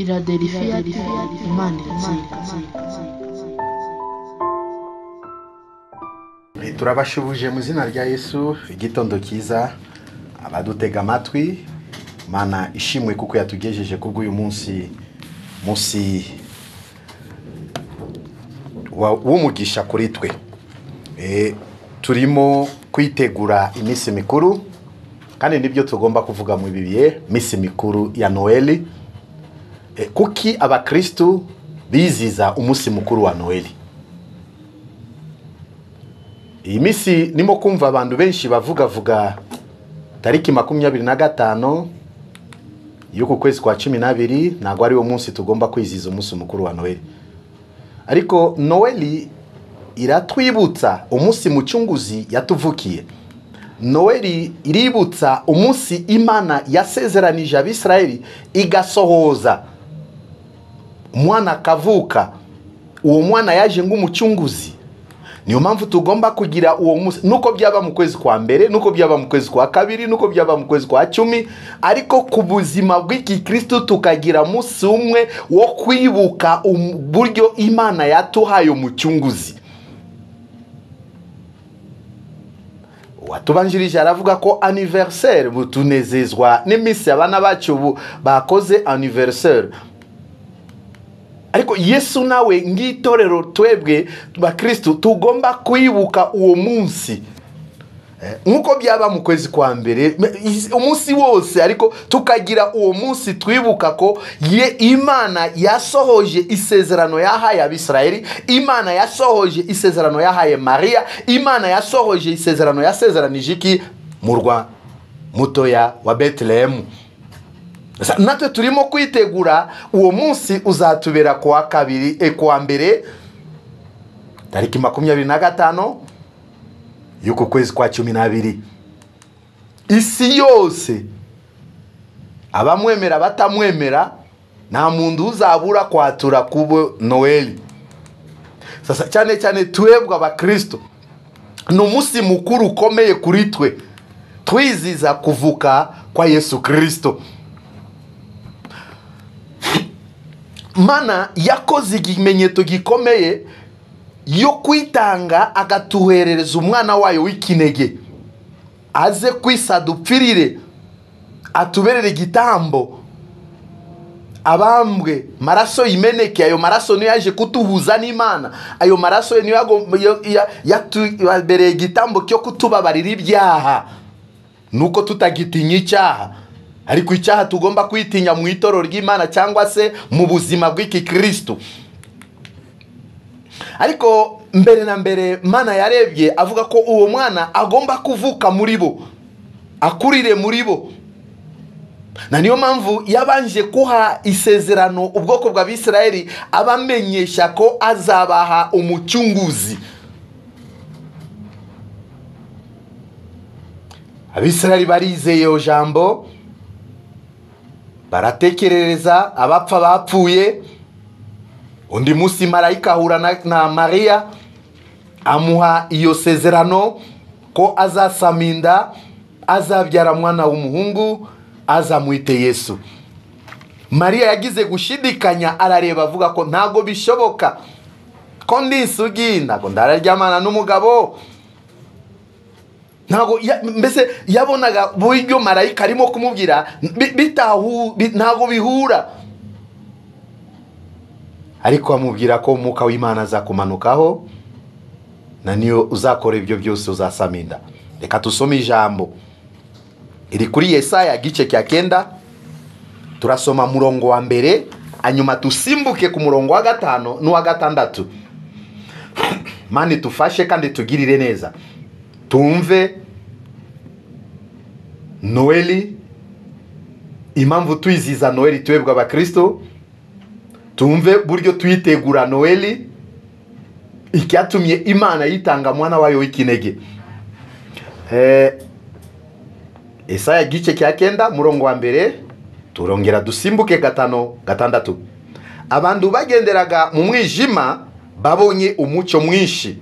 Philadelphia Imana iratsinda. Turabashubuje mu izina rya Yesu, igitondo cyiza abadutega amatwi. Mana ishimwe kuko yatugejeje kubw'uyu munsi, munsi w'umugisha kuri twe. Turimo kwitegura iminsi mikuru, kandi nibyo tugomba kuvuga mu bibiye, minsi mikuru ya Noeli. Kuki abakristu biziza umunsi mukuru wa Noeli? Iyi minsi nimo kumva abantu benshi bavuga tariki 25 y'uku kwezi kwa 12, ntabwo ari wo munsi tugomba kwiziza umunsi mukuru wa Noeli. Ariko Noeli iratwibutsa umunsi mucunguzi yatuvukiye. Noeli iributsa umunsi Imana yasezeranije Abisirayeli igasohoza. Umwana akavuka, uwo mwana yaje ng'umucunguzi. Niyo mpamvu tugomba kugira uwo munsi, nuko byaba mu kwezi kwa mbere, nuko byaba mu kwezi kwa kabiri, nuko byaba mu kwezi kwa 10, ariko ku buzima bw'iki Kristo tukagira umunsi umwe wo kwibuka uburyo Imana yatuhaye umucunguzi. Watubanjirije aravuga ko anniversaire butunezezwa n'iminsi abana bacu bakoze anniversaire. Ariko Yesu nawe ngitorero twebwe bakristo tugomba kwibuka uwo munsi. Nkuko byaba mu kwezi kwa mbere, umunsi wose, ariko tukagira uwo munsi twibuka ko ye Imana yasohoje isezerano yahaye Abisirayeli, Imana yasohoje isezerano yahaye Maria, Imana yasohoje isezerano yasezeranije iki murwa mutoya wa Bethlehem. Natwe turimo kwitegura uwo munsi uzatubera kuwa kabiri, kuwa mbere tariki 25 y'uku kwezi kwa 12. Isi yose abamwemera batamwemera, nta muntu uzabura kwatura kubo Noeli. Sasa cyane cyane twebwe abakristo, ni umunsi mukuru ukomeye kuri twe, twiziza kuvuka kwa Yesu Kristo. Mana yakoze ikimenyetso gikomeye yo kwitanga agatuherereza umwana wayo w'ikinege, aze kwisadupfirire, atuberere igitambo, abambwe maraso imeneke. Ayo maraso niyo yaje kutuhuza n'Imana, ayo maraso niyo yatubereye igitambo cyo kutubabarira ibyaha. Nuko tutagitinya icyaha, ariko icyaha tugomba kwitinya mu itorero ry'Imana cyangwa se mu buzima bw'iki Kristo. Ariko mbere na mbere Mana yarebye avuga ko uwo mwana agomba kuvuka muri bo, akurire muri bo. Na niyo mpamvu yabanje kuha isezerano ubwoko bw'Abisirayeli, abamenyesha ko azabaha umucunguzi. Abisirayeli barizeye iyo jambo, baratekerereza abapfa bapfuye. Undi munsi marayika ahura na Maria, amuha iyo sezerano ko azasaminda, azabyara mwana w'umuhungu, azamwite Yesu. Maria yagize gushidikanya, arareba avuga ko ntago bishoboka, ko ndi isugi, ntago ndararyamana n'umugabo. Ntago mbese yabonaga buryo marayika arimo kumubwira ntago bihura. Ariko amubwira ko umwuka w'Imana azakumanukaho, na niyo uzakora ibyo byose uzasaminda. Reka tusome ijambo iri kuri Yesaya gice cya 9, turasoma murongo wa mbere, hanyuma tusimbuke ku murongo wa 5 n'uwa 6. Mani tufashe kandi tugirire neza, tumve Noeli, impamvu twiziza Noeli twebwe abakristo, tumve buryo twitegura Noeli, icyatumye Imana yitanga mwana wayo w'ikinege. Esaya gice cya 9 murongo wa mbere, turongera dusimbuke 5 6. Abantu bagenderaga mu mwijima babonye umucyo mwinshi,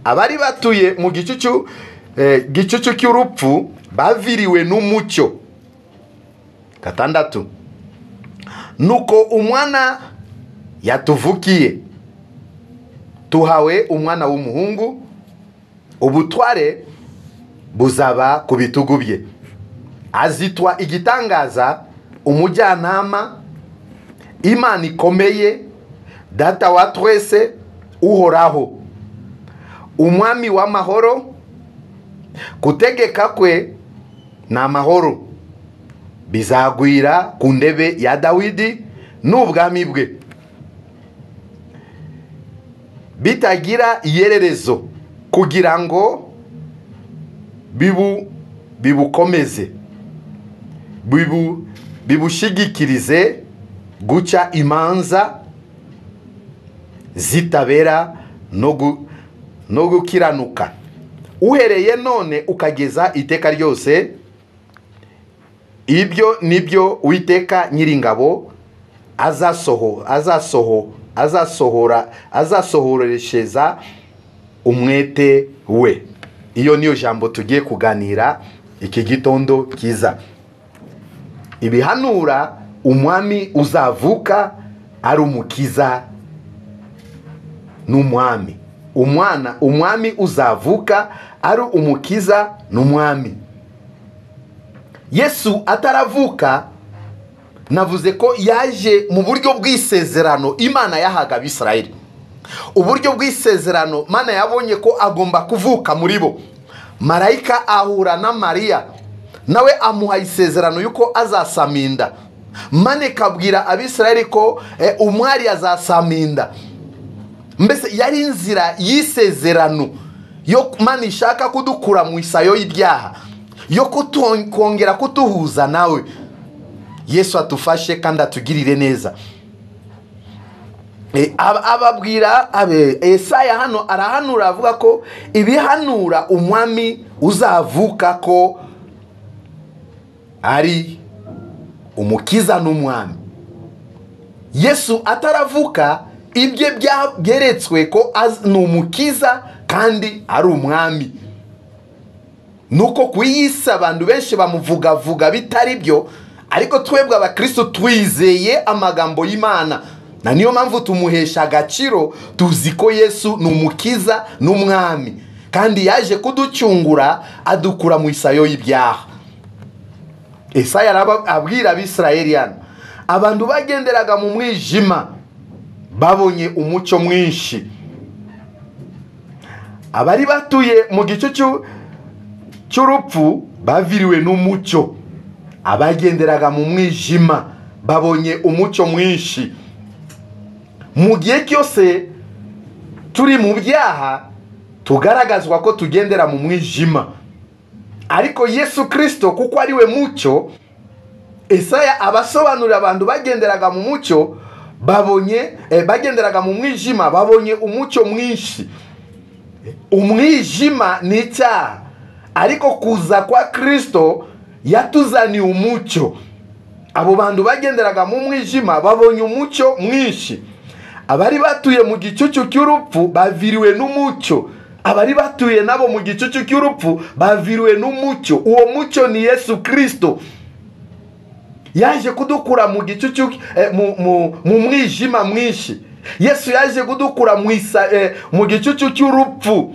abari batuye mu gicucu gicucu cy'urupfu baviriwe n'umucyo. 6. Nuko umwana yatuvukiye, tuhawe umwana w'umuhungu, ubutware buzaba ku bitugu bye. Azitwa igitangaza, umujyanama, Imana ikomeye, Data wa twese, uhoraho, umwami w'amahoro. Kutegeka kwe ni amahoro, bizagwira ku ntebe ya Dawidi n'ubwami bwe, bitagira ihererezo, kugira ngo bibukomeze, bibushigikirize guca imanza zitabera no gukiranuka, uhereye none ukageza iteka ryose. Ibyo nibyo Uwiteka Nyiringabo azasohoresheza umwete we. Iyo niyo jambo tugiye kuganira iki gitondo kiza. Ibihanura umwami uzavuka ari umukiza n'umwami. Umwami uzavuka ari umukiza n'umwami. Yesu ataravuka, navuze ko yaje mu buryo bw'isezerano Imana yahaga Abisirayeli. Uburyo bw'isezerano Imana yabonye ko agomba kuvuka muri bo. Marayika ahura na Mariya, nawe amuha isezerano yuko azasaminda. Mane kabwira Abisirayeli ko umwari azasaminda. Mbese yari inzira y'isezerano yo Imana ishaka kudukura mu isayo y'ibyaha, yo kongera kutuhuza nawe. Yesu atufashe kandi atugirire neza. Ababwira Esaya hano arahanura avuga ko ibihanura umwami uzavuka ko ari umukiza n'umwami. Yesu ataravuka, ibye byeretswe ko ni umukiza kandi ari umwami. Nuko kuyisa abantu benshi bamuvugavuga bitari byo, ariko twebwe abakristo twizeye amagambo y'Imana, na niyo mpamvu tumuhesha agaciro. Tuzi ko Yesu ni umukiza n'umwami, kandi yaje kuducungura adukura mu isayo y'ibyaha. Esaya abwira Abisirayeli hano, abantu bagenderaga mu mwijima babonye umucyo mwinshi. Abari batuye mu gicucu cy'urupfu baviriwe n'umucyo. Abagenderaga mu mwijima babonye umucyo mwinshi. Mu gihe cyose turi mu byaha tugaragazwa ko tugendera mu mwijima, ariko Yesu Kristo kuko ari we mucyo, Esaya abasobanurira abantu bagenderaga mu mucyo babonye bagenderaga mu mwijima babonye umucyo mwinshi. Umwijima ni icyaha, ariko kuza kwa Kristo yatuzaniye umucyo. Abo bantu bagenderaga mu mwijima babonye umucyo mwinshi. Abari batuye mu gicucu cy'urupfu baviriwe n'umucyo. Abari batuye nabo mu gicucu cy'urupfu baviriwe n'umucyo. Uwo mucyo ni Yesu Kristo. Yaje kudukura mu gicucu mu mwijima mwinshi. Yesu yaje kudukura mu gicucu cy'urupfu.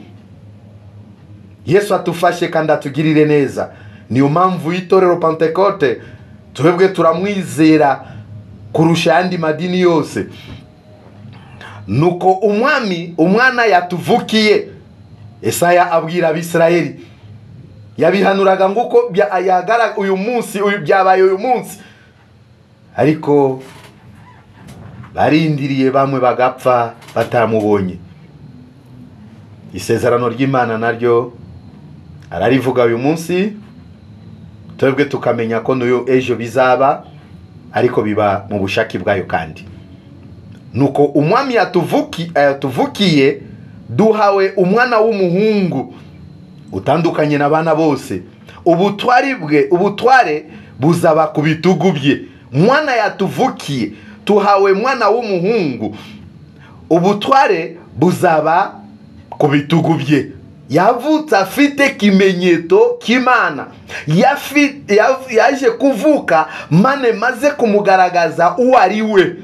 Yesu atufashe kandi atugirire neza. Niyo mpamvu itorero Pentekote twebwe turamwizera kurusha andi madini yose. Nuko umwami umwana yatuvukiye, Esaya abwira Abisirayeli, yabihanuraga nguko yagara uyu munsi, uyu byabaye uyu munsi, ariko barindiriye bamwe bagapfa batamubonye. Isezerano ry'Imana naryo ararivuga uyu munsi, twebwe tukamenya ko n'uyu ejo bizaba, ariko biba mu bushake bwayo. Kandi nuko umwami yatuvukiye, duhawe umwana w'umuhungu utandukanye n'abana bose. Ubutware bwe, ubutware buzaba ku bitugu bye. Mwana yatuvukiye, tuhawe mwana w'umuhungu, ubutware buzaba ku bitugu bye. Yavutse afite kimenyetso k'Imana. Yaje kuvuka mane maze kumugaragaza uwo ari we.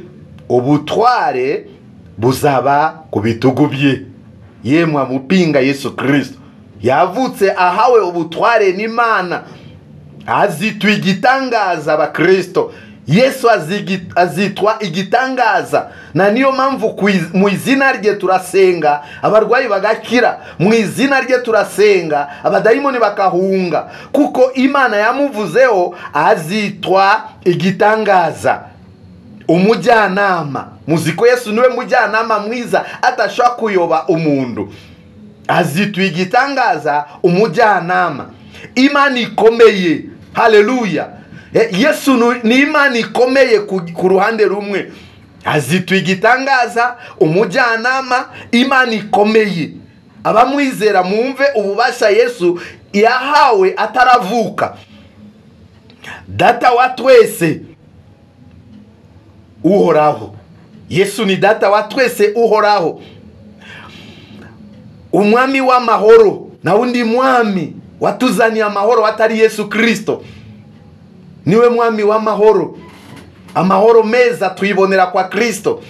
Ubutware buzaba ku bitugu bye. Yemwe mupinga Yesu Kristo yavutse ahawe ubutware n'Imana. Azitwa igitangaza abakristo. Yesu azitwa igitangaza, na niyo mpamvu mu izina rye turasenga abarwayi bagakira, mu izina rye turasenga abadayimoni bakahunga, kuko Imana yamuvuzeho azitwa igitangaza, umujyanama. Muziko Yesu niwe mujyanama mwiza atashobora kuyoba umuntu. Azitwa igitangaza, umujyanama, Imana ikomeye. Haleluya. Yesu ni Imana ikomeye ku ruhande rumwe. Azitwa igitangaza, umujyanama, Imana ikomeye. Abamwizera mumve ububasha Yesu yahawe ataravuka. Data wa twese uhoraho. Yesu ni data wa twese uhoraho, umwami w'amahoro. Na undi mwami watuzaniye amahoro atari Yesu Kristo. Niwe mwami w'amahoro. Amahoro meza tuyibonera kwa Kristo.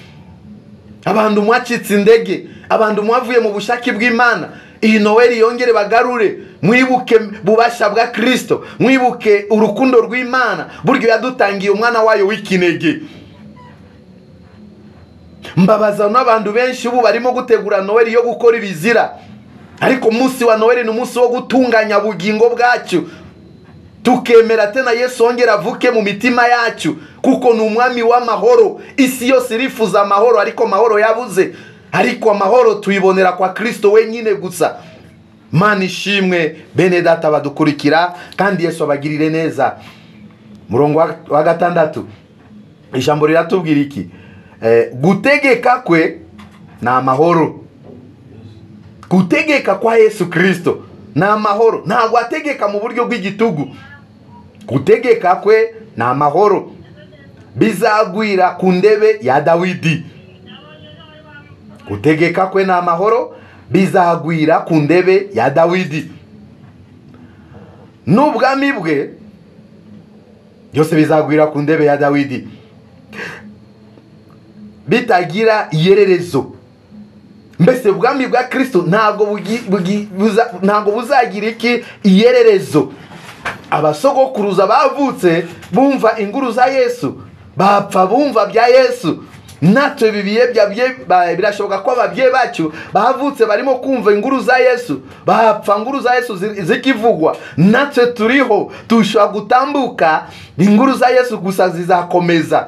Abantu mwacitse indege, abantu mwavuye mu bushake bw'Imana, iyi Noheli yongere bagarure, mwibuke bubasha bwa Kristo, mwibuke urukundo rw'Imana buryo yadutangiye umwana wayo w'ikinege. Mbabaza n'abantu benshi ubu barimo gutegura Noheli yo gukora ibizira, ariko umunsi wa Noheli ni umunsi wo gutunganya bugingo bwacu, tukemera tena Yesu ongera avuke mu mitima yacu, kuko ni umwami w'amahoro. Isi yose irifuza amahoro, ariko amahoro yabuze. Ariko amahoro tuyibonera kwa Kristo wenyine gusa. Mana ishimwe bene data badukurikira, kandi Yesu abagirire neza. Murongo wa 6 ijambo riratubwira iki? Gutegeka kwe na amahoro. Gutegeka kwa Yesu Kristo na amahoro. Ntabwo ategeka mu buryo bw'igitugu. Gutegeka kwe na amahoro. Bizagwira ku ndebe ya Dawidi. Gutegeka kwe na amahoro bizagwira ku ndebe ya Dawidi. N'ubwami bwe byose bizagwira ku ndebe ya Dawidi, bitagira iyererezo. Mbese ubwami bwa Kristo ntabwo buzagira iki iyererezo. Abasogokuruza bavutse bumva inkuru za Yesu, bapfa bumva bya Yesu. Natwe bibiye birashoboka ko ababyeyi bacu bavutse barimo kumva inkuru za Yesu, bapfa inkuru za Yesu zikivugwa. Natwe turiho tushobora gutambuka, inkuru za Yesu gusa zizakomeza,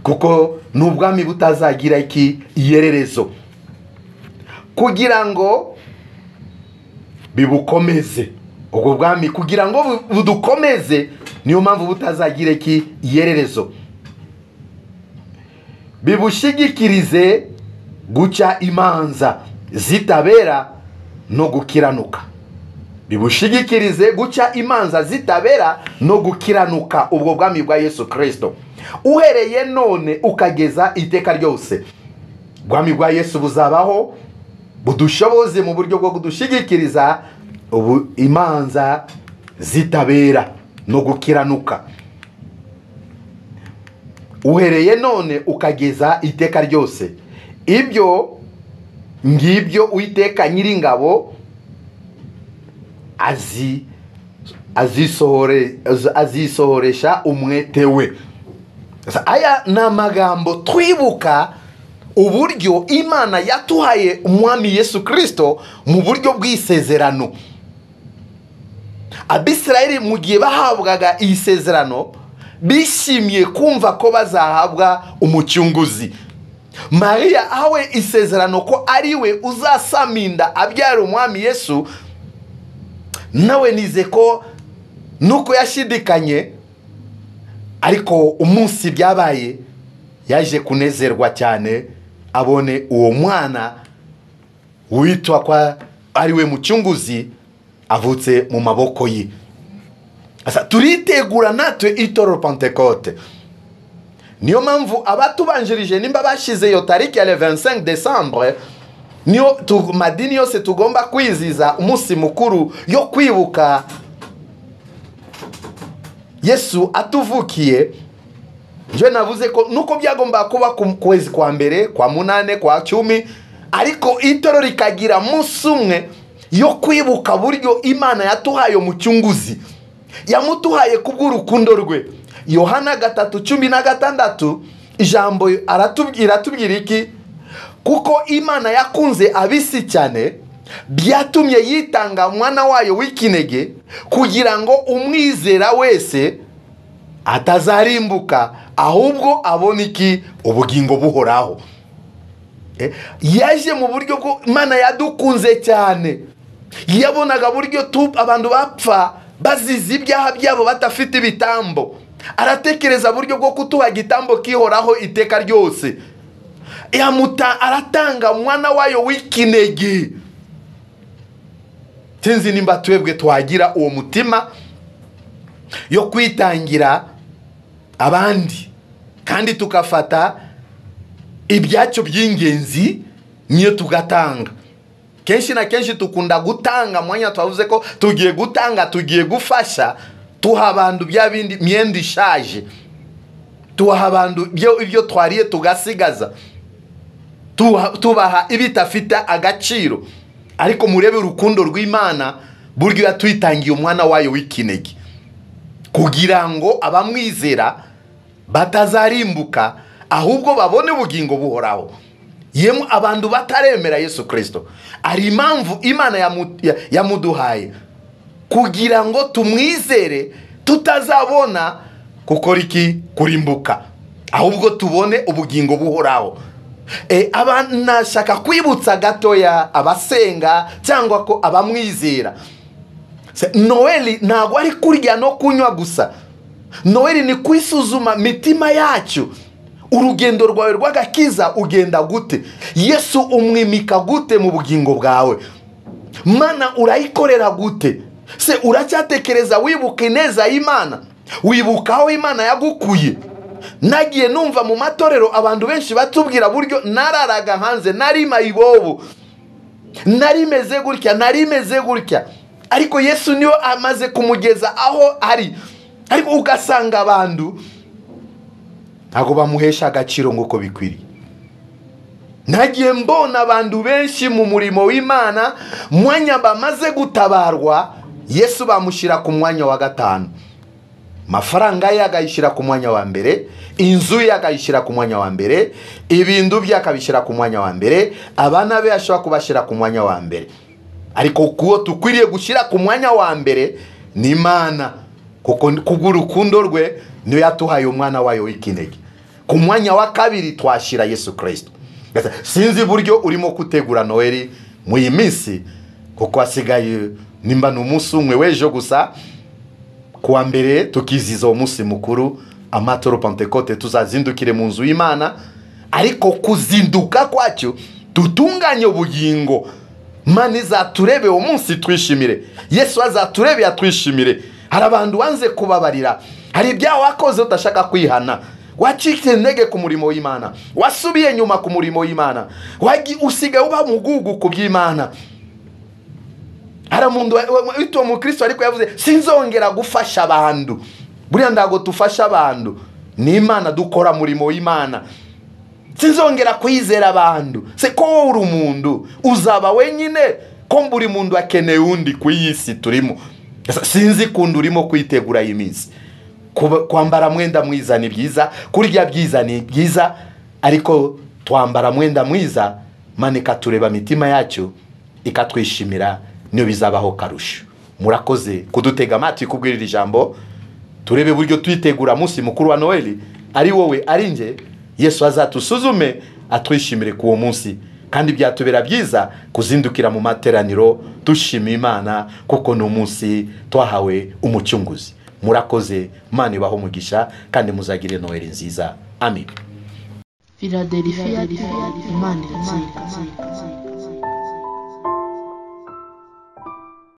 kuko n'ubwami butazagira iki iyererezo, kugira ngo bibukomeze. Ubwo bwami kugira ngo budukomeze, niyo mpamvu butazagira iki iyererezo. Bibushigikirize guca imanza zitabera no gukiranuka. Bibushigikirize guca imanza zitabera no gukiranuka, ubwo bwami bwa Yesu Kristo, uhereye none ukageza iteka ryose. Bwami bwa Yesu buzabaho, budushoboze mu buryo bwo kudushigikiriza ubu imanza zitabera no gukiranuka, uhereye none ukageza iteka ryose. Ibyo ngibyo Uwiteka Nyiringabo azisohoresha umwete we. Aya ni amagambo twibuka uburyo Imana yatuhaye umwami Yesu Kristo mu buryo bw'isezerano. Abisirayeli mu gihe bahabwaga iyi sezerano bishimiye kumva ko bazahabwa umucyunguzi. Mariya ahawe isezerano ko ari we uzasaminda abyara umwami Yesu, nawe nize ko nuko yashidikanye, ariko umunsi byabaye yaje kunezerwa cyane abone uwo mwana witwa kwa ari we mucyunguzi avutse mu maboko ye. Asa turitegura natwe itorero Pentecote. Niyo mpamvu abatubanjirije nimba bashize iyo tariki ya le 25 décembre, Niyo madini yose tugomba kwiziza umunsi mukuru yo kwibuka Yesu atuvukiye. Nje navuze ko nuko byagomba kuba ku kwezi kwa mbere, kwa 8, kwa 10, ariko itoro rikagira umunsi umwe yo kwibuka buryo Imana yatuhaye umucunguzi, yamutuhaye kubw'urukundo rwe. Yohana 3:16 ijambo aratubwira iki? Kuko Imana yakunze abisi cyane byatumye yitanga umwana wayo w'ikinege kugira ngo umwizera wese atazarimbuka ahubwo abone iki? Ubugingo buhoraho. Yaje mu buryo bwo Imana yadukunze cyane, yabonaga buryo abantu bapfa bazize ibyaha byabo batafite ibitambo, aratekereza buryo bwo kutuha igitambo kihoraho iteka ryose. Aratanga umwana wayo w'ikinege. Sinzi nimba twebwe twagira uwo mutima yo kwitangira abandi kandi tukafata ibyacyo by'ingenzi niyo tugatanga. Kenshi na kenshi tukunda gutanga mwanya twavuze ko tugiye gutanga, tugiye gufasha, tuha abantu bya bindi myenda ishaje, tuha abantu ibyo twariye tugasigaza, tubaha ibitafite agaciro. Ariko murebe urukundo rw'Imana buryo yatwitangiye umwana wayo w'ikinege kugira ngo abamwizera batazarimbuka ahubwo babone ubugingo buhoraho. Yemwe abantu bataremera Yesu Kristo, ari impamvu Imana yamuduhaye kugira ngo tumwizere tutazabona gukora iki? Kurimbuka, ahubwo tubone ubugingo buhoraho. Abanashaka kwibutsa gatoya abasenga cyangwa ko abamwizera, Noeli ntabwo ari kurya no kunywa gusa. Noeli ni kwisuzuma mitima yacu. Urugendo rwawe rw'agakiza ugenda gute? Yesu umwimika gute mu bugingo bwawe? Mana urayikorera gute? Se uracyatekereza wibuka ineza y'Imana, wibuka aho Imana yagukuye? Nagiye numva mu matorero abantu benshi batubwira buryo nararaga hanze, nari mayibobo, nari meze gutya, nari meze gutya, ariko Yesu niyo amaze kumugeza aho ari. Ariko ugasanga abantu ntago bamuhesha agaciro nguko bikwiriye. Nagiye mbona abantu benshi mu murimo w'Imana mwanya bamaze gutabarwa, Yesu bamushyira ku mwanya wa 5, mafaranga ye agayishyira ku mwanya wa mbere, inzu ye agayishyira ku mwanya wa mbere, ibintu bye akabishyira ku mwanya wa mbere, abana be ashobora kubashyira ku mwanya wa mbere. Ariko kuwo tukwiriye gushyira ku mwanya wa mbere ni Imana, kuko kubw'urukundo rwe niyo yatuhaye umwana wayo w'ikinege. Ku mwanya wa 2 twashyira Yesu Kristo. Sinzi buryo urimo kutegura Noeli mu iyi minsi, kuko hasigaye nimba ni umunsi umwe w'ejo gusa, kuwa mbere tukiziza umunsi mukuru amatoro Pentecote, tuzazindukire mu nzu y'Imana. Ariko kuzinduka kwacyo tutunganye ubugingo, Mana izaturebe uwo munsi twishimire, Yesu azaturebe atwishimire. Hari abantu wanze kubabarira, hari ibyaha wakoze utashaka kwihana, wacitse intege ku murimo w'Imana, wasubiye nyuma ku murimo w'Imana, usigaye uba mugugu ku by'Imana. Hari umuntu witwa umukristo ariko yavuze sinzongera gufasha abantu. Buriya ndago tufasha abantu ni Imana, dukora murimo w'Imana. Sinzongera kwizera abantu. Se ko uri umuntu uzaba wenyine, ko buri muntu akeneye undi ku isi turimo. Sinzi kundi urimo kwitegura iyi minsi. Kwambara mwenda mwiza ni byiza, kurya byiza ni byiza, ariko twambara mwenda mwiza Mana ikatureba mitima yacu ikatwishimira, niyo bizabaho karusho. Murakoze kudutega amatwi kubwirira ijambo. Turebe buryo twitegura munsi mukuru wa Noeli, ari wowe ari nje. Yesu azatusuzume atwishimire kuwo munsi, kandi byatubera byiza kuzindukira mu materaniro dushima Imana, kuko ni umunsi twahawe umucunguzi. Murakoze, Imana ibahe umugisha kandi muzagire Noeli nziza. Amen. Philadelphia, Imana iratsinda.